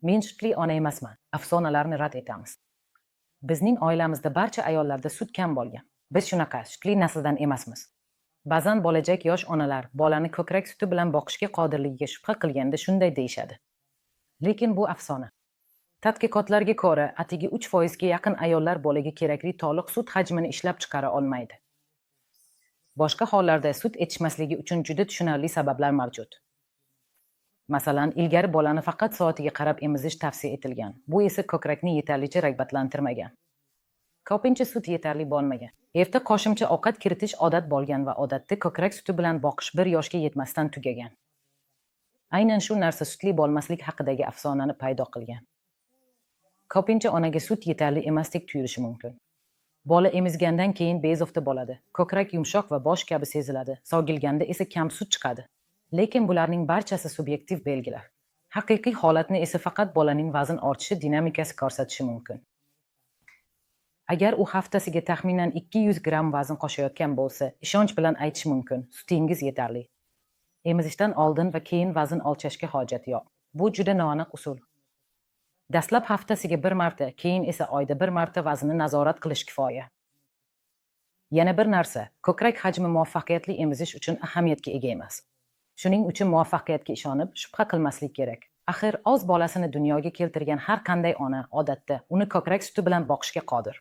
Men sutli ona emasman. Afsonalarni rad etamiz. Bizning oilamizda barcha ayollarda sut kam bo'lgan. Biz shunaqa sutli nasldan emasmiz. Ba'zan bo'lajak yosh onalar bolani ko'krak suti bilan boqishga qodirligiga shubha qilganda shunday deyishadi. Lekin bu afsona. Tadqiqotlarga ko'ra, atigi 3% ga yaqin ayollar bolaga kerakli to'liq sut hajmini ishlab chiqara olmaydi. Boshqa hollarda sut yetishmasligi uchun juda tushunarli sabablar mavjud. Masalan, ilgari bolani faqat soatiga qarab emizish tavsiya etilgan. Bu esa ko'krakni yetarlicha rag'batlantirmagan. Ko'pincha sut yetarli bo'lmagan. Erta qo'shimcha ovqat kiritish odat bo'lgan va odatda ko'krak suti bilan boqish 1 yoshga yetmasdan tugagan. Aynan shu narsa sutli bo'lmaslik haqidagi afsonani paydo qilgan. Ko'pincha onaga sut yetarli emasdek tuyulishi mumkin. Bola emizgandan keyin bezovta bo'ladi. Ko'krak yumshoq va bosh kabi seziladi. Sog'ilganda esa kam sut chiqadi. Lekin bularning barchasi subyektiv belgilar. Haqiqiy holatni esa faqat bolaning vazn ortishi dinamikasi ko'rsatishi mumkin. Agar u haftasiga taxminan 200 gramm vazn qo'shayotgan bo'lsa, ishonch bilan aytish mumkin, sutingiz yetarli. Emizishdan oldin va keyin vazn o'lchashga hojat yo'q. Bu juda noaniq usul. Dastlab haftasiga bir marta, keyin esa oyda bir marta vaznni nazorat qilish kifoya. Yana bir narsa, ko'krak hajmi muvaffaqiyatli emizish uchun ahamiyatga ega emas. Shuning uchun muvaffaqiyatga ishonib, shubha qilmaslik kerak. Axir oz bolasini dunyoga keltirgan har qanday ona odatda uni ko'krak suti bilan boqishga qodir.